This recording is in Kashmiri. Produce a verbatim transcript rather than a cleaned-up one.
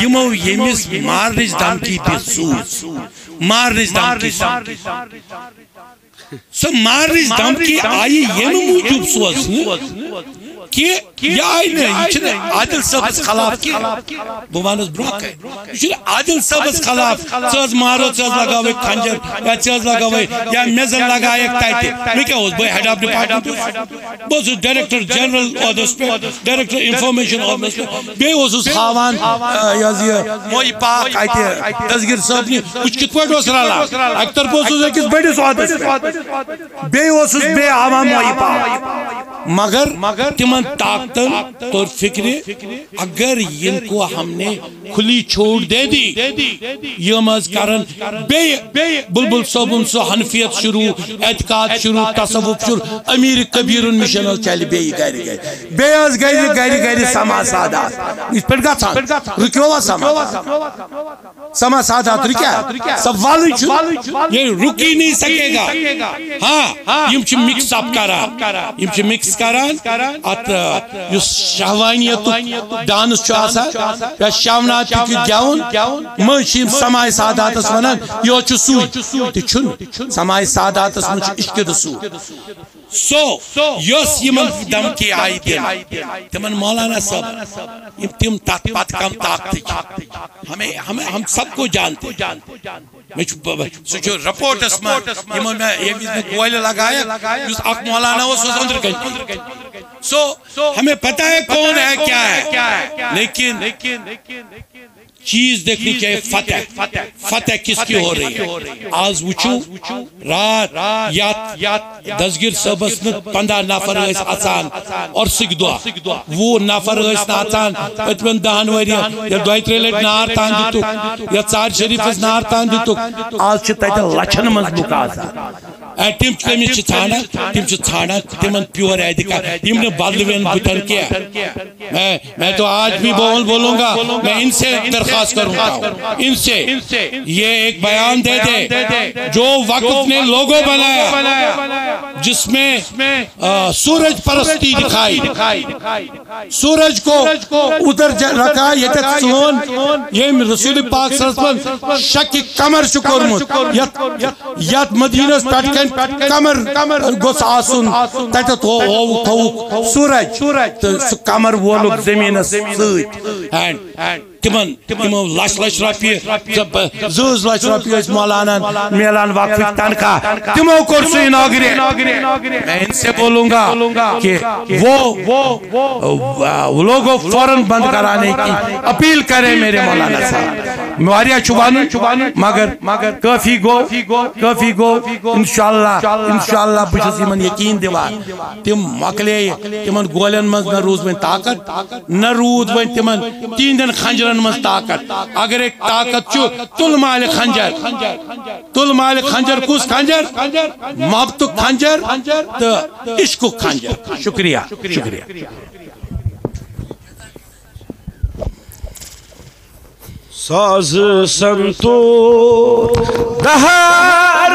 یِمو ییٚمِس مارنٕچ دھمکی دِژ سوٗز، مارنٕچ دھمکی سوٗز۔ سۄ مارنٕچ دھمکی آیہِ ییٚمہِ موٗجوٗب سوزنہٕ کہِ یہِ آیہِ نہٕ، یہِ چھُنہٕ عادل صٲبَس خلاف کینٛہہ۔ بہٕ وَنَس برٛونٛہہ کَنہِ، یہِ چھُنہٕ عادل صٲبَس خلاف۔ ژٕ حظ مارو، ژٕ حظ لگاوَے خنجر، یا ژٕ حظ لگاوَے، یا مےٚ زَن لگایَکھ تَتہِ۔ مےٚ کیٛاہ اوس؟ بہٕ head of department اوسُس۔ بہٕ اوسُس director general عہدس پٮ۪ٹھ، director information عہدس پٮ۪ٹھ۔ بیٚیہِ اوسُس ہاوان، آ، یہِ حظ یہِ مویہِ پاک اَتہِ دستگیر صٲبنہِ، وٕچھ کِتھ پٲٹھۍ اوس رَلان۔ اَکہِ طرفہٕ اوسُس أکِس بٔڑِس عہدس پٮ۪ٹھ، بیٚیہِ اوسُس بیٚیہِ ہاوان مویہِ پاک۔ مگر تِمن طاقتن توٚر فِکرِ، اگر ان کو ہم نے کھلی چھوٹ دے دی، یِم حظ کرن بیٚیہِ بلبل صٲبُن سُہ حنفیت شروع، اعتقاد شروع، تصوف شروع، امیر کبیرُن مِشن حظ چلہِ بیٚیہِ گرِ گرِ۔ بیٚیہِ حظ گژھِ گرِ گرِ سما سادات۔ یِتھ پٲٹھۍ گژھان، رُکیوا سما؟ سما سادات رُکیا؟ سا ولٕے چھُ، یہ رُک ہی نہیں سکے گا۔ ہاں، یِم چھِ mix up کران، یِم چھِ mix کران۔ اتھ، آ، یُس شہوانیتُک dance چھُ آسان، یا شونات تہِ چھُ گٮ۪وُن، مٔنٛزۍ چھِ یِم سماے ساداتس ونان، یہِ چھُ سُے۔ تہِ چھُنہٕ۔ سماے ساداتس منٛز چھُ عشق رسول۔ سو، یۄس یِمن دھمکی آیہِ دِنہٕ، تِمن مولانا صٲب، یِم تِم تتھ پتہٕ کم طاقتٕکۍ۔ ہمیں، ہمیں، ہم سب کو جانتے ہیں۔ مےٚ چھُ ب-، ب-، سُہ چھُ رپورٹس منٛز، یِمو مےٚ ییٚمہِ وِزِ مےٚ گولہِ لگایَکھ، یُس اکھ مولانا اوس، سُہ اوس أنٛدرٕ کَنہِ۔ سو، ہمیں پتہ ہے کون ہے، کیا ہے، لیکن چیز دیکھنی چاہیے، فتح، فتح کس کی ہو رہی ہے۔ آز وٕچھِو، راتھ یتھ دستگیر صٲبس نہٕ پنٛداہ نفر ٲسۍ اژان عرسٕکۍ دۄہ، وُہ نفر ٲسۍ نہٕ اژان پٔتمٮ۪ن دہن ؤرین۔ ییٚلہِ دۄیہِ ترٛیٚیہِ لٹہِ نار تان دِتُکھ، یتھ ژارِ شریفس نار تان دِتُکھ، آز چھِ تتہِ لچھن منٛز لُکھ آسان۔ اے، تِم چھِ، تٔمِس چھِ ژھانڈان، تِم چھِ ژھانڈان تِمن pure اعتقاد، یِم نہٕ بدلوٕنۍ بُتھن کینٛہہ۔ میں، میں تو آج بھی بول، بولوں گا، میں ان سے درخواست کروں گا، ان سے یہ ایک بیان دے دے، جو وقف نے لوگو بنایا، جس میں، آ، سورج پرستی دکھائی، سورج کو ادھر ج-، رکھا، ییٚتٮ۪تھ سون ییٚمۍ رسول پاک صلی اللہ علیہ وسلم شکہِ قمر چھُ کوٚرمُت، یتھ یتھ مدینس پٮ۪ٹھ کَنہِ قمر گوٚژھ آسُن، تتٮ۪تھ ہو-، ہووُکھ، تھووُکھ سورج، تہٕ سُہ قمر وولُکھ زٔمیٖنس سۭتۍ۔ And تِمن، تِمو لچھ لچھ رۄپیہِ، زٕ، زٕ لچھ رۄپیہِ ٲسۍ مولانن میلان وقفٕکۍ تنخواہ، تِمو کوٚر سُہ inaugurate۔ میں ان سے بولوں گا کہ وہ، وہ لوگوں فوراً بند کرانے کی اپیل کریں میرے مولانا صاحب۔ واریاہ چھُ وَنُن، مگر کٲفی گوٚو، کٲفی گوٚو۔ انشاءاللہ، انشاءاللہ بہٕ چھُس یِمن یقین دِوان، تِم مۄکلے، تِمن گولٮ۪ن منٛز نہ روٗز وۄنۍ طاقت، نہ روٗد وۄنۍ تِمن تِہنٛدٮ۪ن خنجرن منٛز طاقت۔ اگر اکھ طاقت چھُ، تُل مالہِ خنجر، تُل مالہِ خنجر۔ کُس خنجر؟ محبتُک خنجر تہٕ عشقُک خنجر۔ شُکریہ، شُکریہ۔ ساز سنتور دہار